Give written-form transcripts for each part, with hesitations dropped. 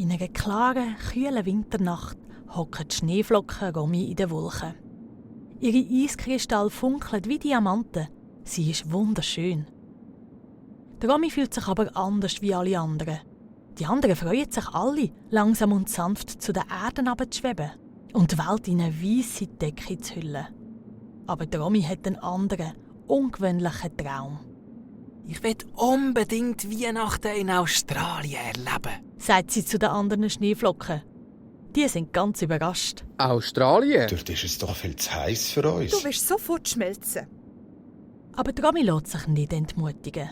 In einer klaren, kühlen Winternacht hocken die Schneeflocken Romy in den Wolken. Ihre Eiskristalle funkeln wie Diamanten. Sie ist wunderschön. Die Romy fühlt sich aber anders wie alle anderen. Die anderen freuen sich alle, langsam und sanft zu den Erden herabzuschweben und die Welt in eine weisse Decke zu hüllen. Aber die Romy hat einen anderen, ungewöhnlichen Traum. Ich will unbedingt Weihnachten in Australien erleben, sagt sie zu den anderen Schneeflocken. Die sind ganz überrascht. Australien? Dort ist es doch viel zu heiß für uns. Du wirst sofort schmelzen. Aber die Romy lässt sich nicht entmutigen.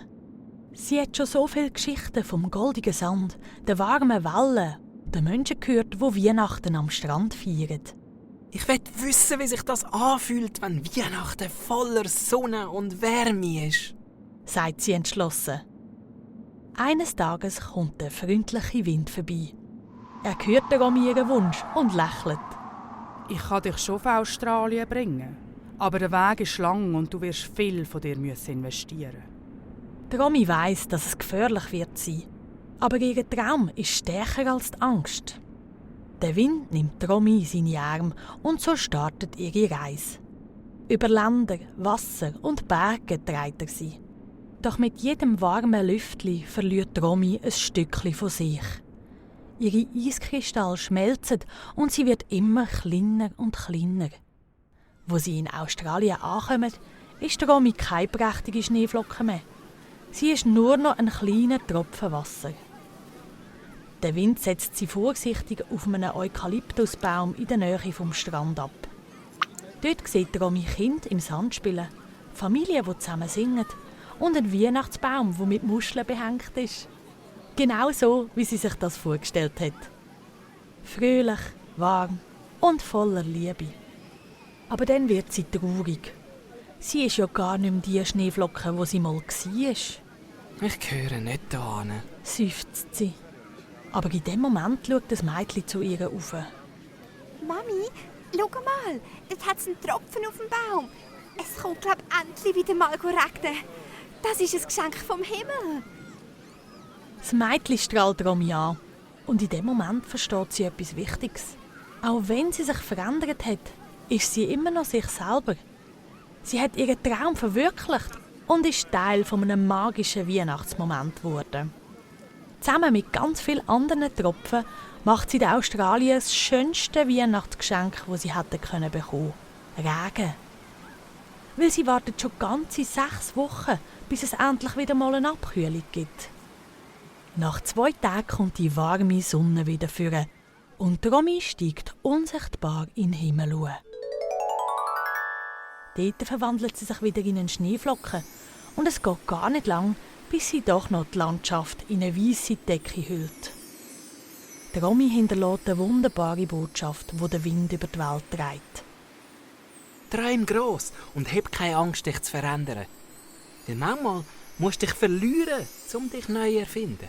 Sie hat schon so viele Geschichten vom goldigen Sand, den warmen Wellen, den Menschen gehört, die Weihnachten am Strand feiern. Ich will wissen, wie sich das anfühlt, wenn Weihnachten voller Sonne und Wärme ist, sagt sie entschlossen. Eines Tages kommt der freundliche Wind vorbei. Er hört der Romy ihren Wunsch und lächelt. Ich kann dich schon auf Australien bringen, aber der Weg ist lang und du wirst viel von dir investieren. Der Romy weiss, dass es gefährlich wird sein. Aber ihr Traum ist stärker als die Angst. Der Wind nimmt die Romy in seine Arme und so startet ihre Reise. Über Länder, Wasser und Berge treibt er sie. Doch mit jedem warmen Lüftli verliert die Romy ein Stückchen von sich. Ihre Eiskristalle schmelzen und sie wird immer kleiner und kleiner. Wo sie in Australien ankommen, ist die Romy keine prächtige Schneeflocke mehr. Sie ist nur noch ein kleiner Tropfen Wasser. Der Wind setzt sie vorsichtig auf einem Eukalyptusbaum in der Nähe vom Strand ab. Dort sieht Romy Kinder im Sand spielen, Familien, die zusammen singen und einen Weihnachtsbaum, der mit Muscheln behängt ist. Genau so, wie sie sich das vorgestellt hat. Fröhlich, warm und voller Liebe. Aber dann wird sie traurig. Sie ist ja gar nicht mehr die Schneeflocke, die sie mal war. Ich gehöre nicht dahin, seufzt sie. Aber in dem Moment schaut das Mädchen zu ihr auf. Mami, schau mal, dort hat es einen Tropfen auf dem Baum. Es kommt, glaube ich, endlich wieder mal regnen. Das ist ein Geschenk vom Himmel. Das Mädchen strahlt Romy an. Und in dem Moment versteht sie etwas Wichtiges. Auch wenn sie sich verändert hat, ist sie immer noch sich selber. Sie hat ihren Traum verwirklicht und ist Teil von einem magischen Weihnachtsmoment geworden. Zusammen mit ganz vielen anderen Tropfen macht sie in Australien das schönste Weihnachtsgeschenk, das sie hätte bekommen können. Regen. Weil sie wartet schon ganze 6 Wochen, bis es endlich wieder mal eine Abkühlung gibt. Nach 2 Tagen kommt die warme Sonne wieder führen und Romy steigt unsichtbar in den Himmel hoch. Dort verwandelt sie sich wieder in einen Schneeflocken und es geht gar nicht lang, bis sie doch noch die Landschaft in eine weisse Decke hüllt. Die Romy hinterlässt eine wunderbare Botschaft, die der Wind über die Welt trägt. Träum gross und hab keine Angst, dich zu verändern. Denn manchmal musst du dich verlieren, um dich neu zu erfinden.